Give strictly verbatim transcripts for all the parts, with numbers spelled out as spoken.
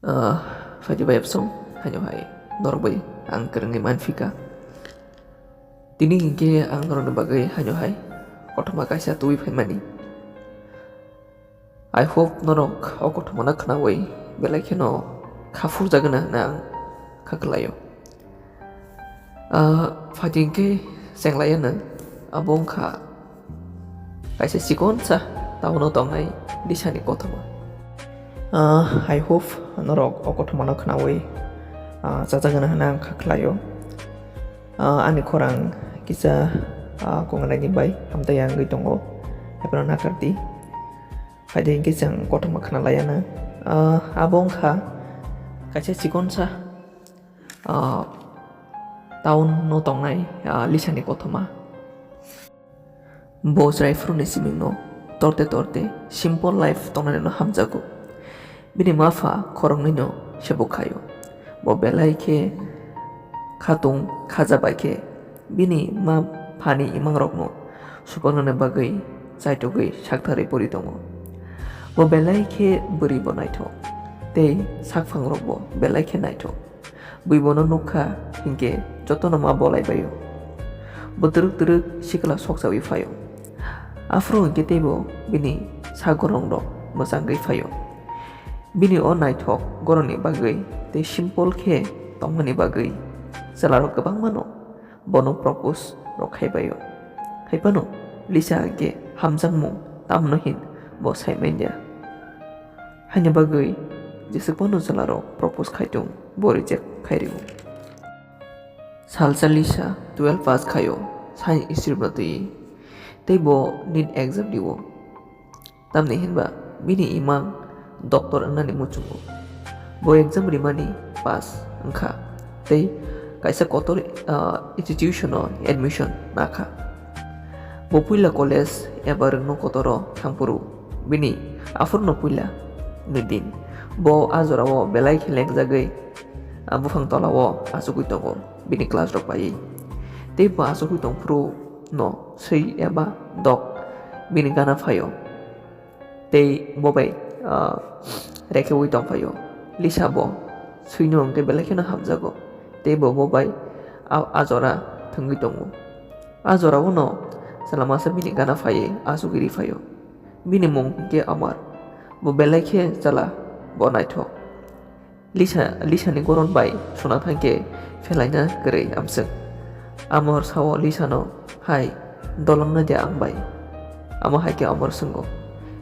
Ah, phaidi bai bwsong, haino hai norok bai ang kwrwngwi manphika. Tini hinkhe ang norokni bagwi haino hai kothoma kaisa tubui phaimani. I hope norok o kothomano khnaui belai kheno kha phurjagwna hwnwi ang kha khlaio. Ah, phaidi hinkhe chenglaiyano, abo wngkha kaisa chikonsa town-o tongnai Lisani kothoma. Ah, I hope norok o kothomano khnaui, ah, chajagwna hwnwi ang kha khlaio. Ah, ani khorang kisa, ah, kongnaini bai hamtaiya wngwi tongo, haiphano nakardi. Phaidi hinkhe chwng kothoma khna laiya na. Ah, abo wngkha kaisa chikonsa, ah, town-o tongnai, ah, Lisani kothoma. Bo chwrai phuruni simingno torte torte simple life tongnaino hamjago. Bini mapha khoroknwino sebuk khaio. Bo belai khe khatung khaja bai khe bini ma phani imangrokno supoknani bagwi chaitugwi saktharwi pori tongo. Bo belai khe bwrwibo naithok tei sakphangrokbo belai khe naithok. Bui bono nukha hinkhe jotono ma bolai baio. Bo twrwk twrwk sikla sokchaui phaio. Aphuru hinkhe teibo bini sak gorongrok mwchangwi phaio. Bini o naithok gorokni bagwi tei simple khe tongmani bagwi chwlarok kwbangmano bono propose rok khai baio. Haiphano Lisa hinkhe hamjakmung tamno hin bo sai manya. Haini bagwi jeswk phano chwlarok propose khai tong, bo reject khai rwo. Salsa Lisa twelve pass khaio, science stream no twiwi, tei bo NEET exam rio. Tamni hinba bini imang doctor wngnani muchungo. Bo exam rimani pass wngkha tei kaisa kotor, ah, institution o admission nakha. Bo puila college eba rwngno kotoro thangphuru bini aphuru no puila ni din. Bo a jorao belai khe lengjagwi, ah, buphang tolao achugwi tongo bini class rok paiwi. Tei bo achugwi tongphuru no swi eba dok bini gana phaio. Tei bo bai, ah, rekheui tongphaio. Lisa bo swino hwnkhe belai kheno hamjago. Tei bo, bo bai a, a jora thwngwi tongo. A jorao no chwla masa bini gana phaiwi achugwi riphaio. Bini mung hwnkhe Amar. Bo belai khe chwla bo naithok. Lisa, Lisani goron bai suna thangkhe phelaina kwrwi amswk. Amor sao Lisano, "Hai, dolong na de ang bai?" Amo hai khe Amor swngo.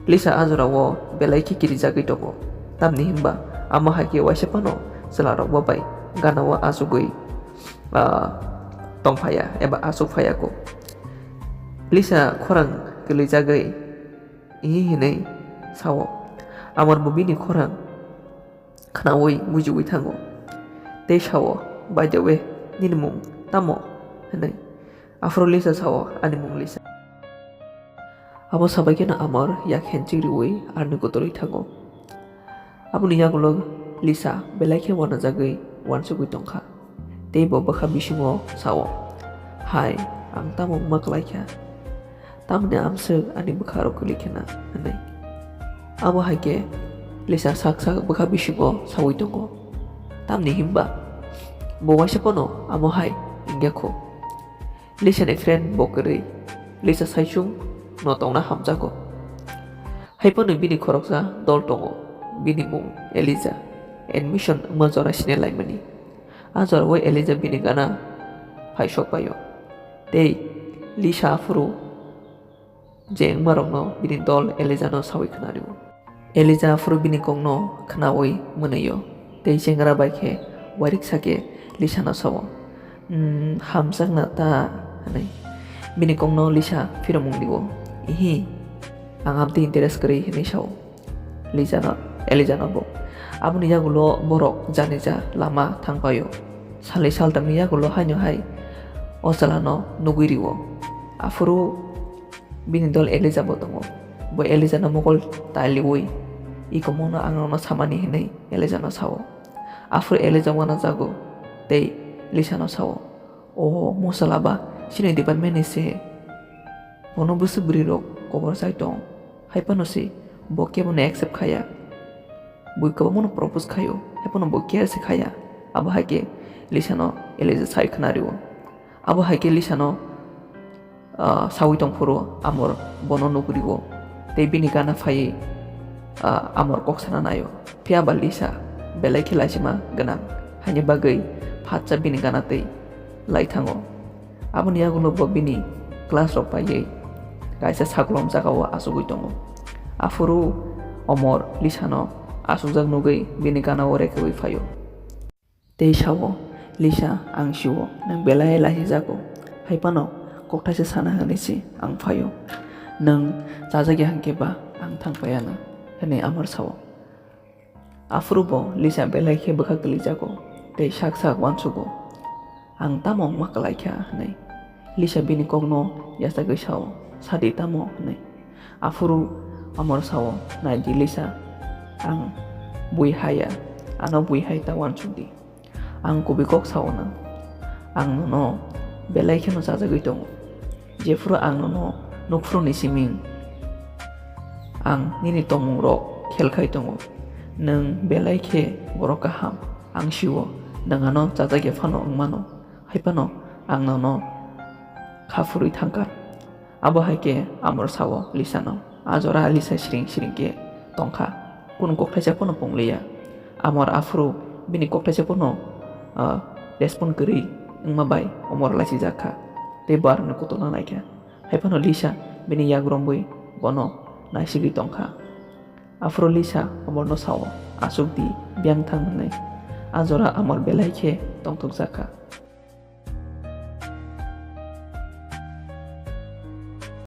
Lisa a jorao belai khe kirijagwi tongo. Tamni hinba amo hai khe waisa phano chwlarokbo bai ganao achugwi, ah, tongphaya eba achuk phaya kho. Lisa khorang kwlwijagwi ihi hinwi sao. Amor bo bini khorang khnaui bujiui thango. Tei sao, "By the way, nini mung tamo?" hinwi. Aphuru Lisa sao, "Ani mung Lisa." Abo sabai kheno Amor yak henchik riui arni kotorwi thango. Aboni yagulo Lisa belai khe uanajagwi uansugwi tongkha. Tei bo bwkha bisingo sao, "Hai, ang tamo wngma kwlaikha? Tamni amswk ani bwkha rok kwlwi khena," hinwi. Abo hai khe Lisa sak sak bwkha bisingo saui tongo. Tamni hinba bo waisa phano amo hai wngya kho. Lisa ni friend bo kwrwi, Lisa saichung no tongna hamjago. Hai phano bini khoroksa dol tongo, bini mung Eliza. Admission wngma jora sine laimani. A jorao Eliza bini gana phai sok paio. Tei Lisa aphuru je wngmarokno bini dol Elijano saui khna rio. Elija aphuru bini kokno khnaui mwnwio, tei chengra bai khe uairiksa khe Lisano sao, "Hmm, hamjakna ta," hwnwi. Bini kokno Lisa phiromung dio, "Ihi, ang amtwi interest kwrwi," hwnwi sao Lijano, Elijano bo. Aboni yagulo borok janija lama thang paio. Salni saltamni yagulo haino hai o chwlano nugui rio. Aphuru bini dol Elija bo tongo. Bo Elijano mokol tailiui, "I komungno ang nono samani," hwnwi Elijano sao. Aphuru Elija uanajago tei Lisano sao, "O mosola ba chini department ni se. Bono bwswk bwrwi rok kobor chai tong. Hai phano se bo kebono accept khaya." Bui kwbangmano propose khaio, haiphano bo care se khaya. Abo hai khe Lisano Elijah sai khna rio. Abo hai khe Lisano, ah, saui tong phuru Amor bono nukrio. Tei bini gana phaiwi, ah, Amor kok sana naio. Phiya ba Lisa belai khe laisima gwnang, haini bagwi phatsa bini gana tei lai thango. Aboni yagulo bo bini class rok paiwi kaisa saklom jagao achugwi tongo. Aphuru Omor Lisano achukjak nugwi bini ganao rekeui phaio. Tei sao, "Lisa, ang sio, nwng belai lachijago. Haiphano kokthaisa sana hwnwi se ang phaio. Nwng chajakya hwnkhe ba ang thang paiya na," hwnwi Amor sao. Aphuru bo Lisa belai khe bwkha kwlwijago tei sak sak uansugo, "Ang tamo wngma kwlai kha?" hwnwi. Lisa bini kokno yachagwi sao, "Sadi tamo?" hwnwi. Aphuru Amor sao, "Nai di Lisa, ang bui haya, ano bui hai ta uansuk di. Ang kubui kok sao na, ang nono belai kheno chajagwi tongo. Jephuru ang nono nukphuru ni siming, ang nini tongmung rok khel khai tongo. Nwng belai khe borok kaham, ang sio, nwng ano chajak ya phano wngmano, haiphano ang nono kha phurwi thangkha." Abo hai khe Amor sao Lisano. A jora Lisa siring siring khe tongkha, kunu kokthaisa phano pungliya. Amor aphuru bini kokthaisa phano, ah, respond kwrwi wngma bai Omor lachijak kha tei bo aroni kutulna naikha. Haiphano Lisa bini yak romwi bono naisigwi tongkha. Aphuru Lisa Omorno sao, "Achuk di, biyang thang," hwnwi. A jora Amor belai khe tongthokjak kha.